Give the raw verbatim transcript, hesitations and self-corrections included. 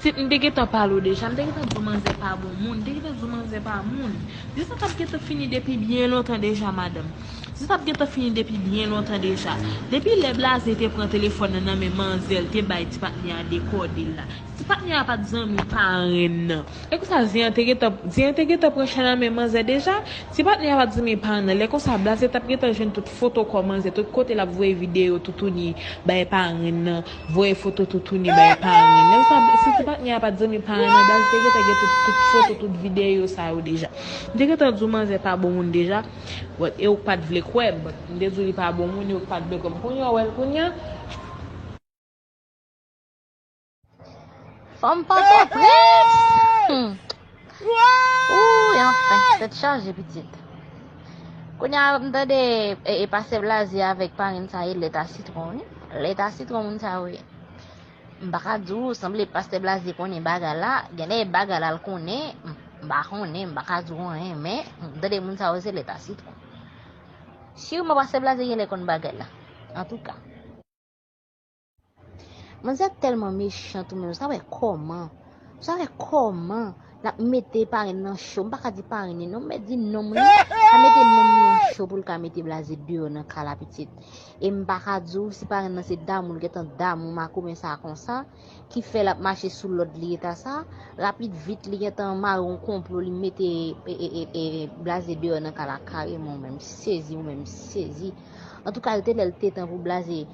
Pitit, m te gentan pale w deja, m te gentan di w manzè pa bon moun, m te gentan di w manzè pa moun. Zis sa t ap gentan fini depi byen lontan deja, madanm. Zis sa t ap gentan fini depi byen lontan deja. Depi lè Blaze te pran telefòn nan nan men manzè, l te bay ti patnè a dekòde l la. Ti patnè a pa t zanmi parenn nan. E konsa, zen an te gentan, zen an te gentan pran chay nan men manzè deja. Ti patnè a pa t zanmi parenn nan. Lè konsa, Blaze t ap gentan jwenn tout foto kò manzè, tout kote l ap voye videyo toutouni bay parenn nan, voye foto toutouni bay parenn nan. Lè konsa, si ti patnè a pa t zanmi parenn nan, Blaze te gentan gen tout, tout foto, tout videyo sa yo deja. M te gentan di w manzè pa bon moun deja. But, e ou k pa t vle kwè m. M te di w li pa bon moun, e ou k pa t vle kwè m. Kounye a, w wè l kounye a? Fanm Pòtoprens! Hmm. Ooh, anfen, tèt chaje, pitit. Kounye a, m tande e, e pastè Blaze avèk parenn sa ye lèt a sitwon, wi. Lèt a sitwon moun sa yo ye. M pa ka di w, sanble pastè Blaze konnen bagay la, genlè e bagay la l konnen, m pa konnen, m pa ka di w anyen, men m tande moun sa yo se lèt a sitwon. Siman pastè Blaze genlè konn bagay la. Antouka. Manzè tèlman mechan tou menm, sa wè kòman, sa wè kòman l ap mete parenn nan cho, m pa ka di parenn li non, m mèt di nonm li, l ap mete nonm li an cho pou l ka mete Blaze deyò nan kay la pitit. E m pa ka di w si parenn nan se damou l gentan damou makomen sa konsa, ki fè l ap mache sou lòd li eta sa, rapid vit li gentan mare yon konplo li mete e, e, e, e, Blaze deyò nan kay la kareman, ou menm sezi, ou menm sezi. Antouka l te lè l te tan pou Blaze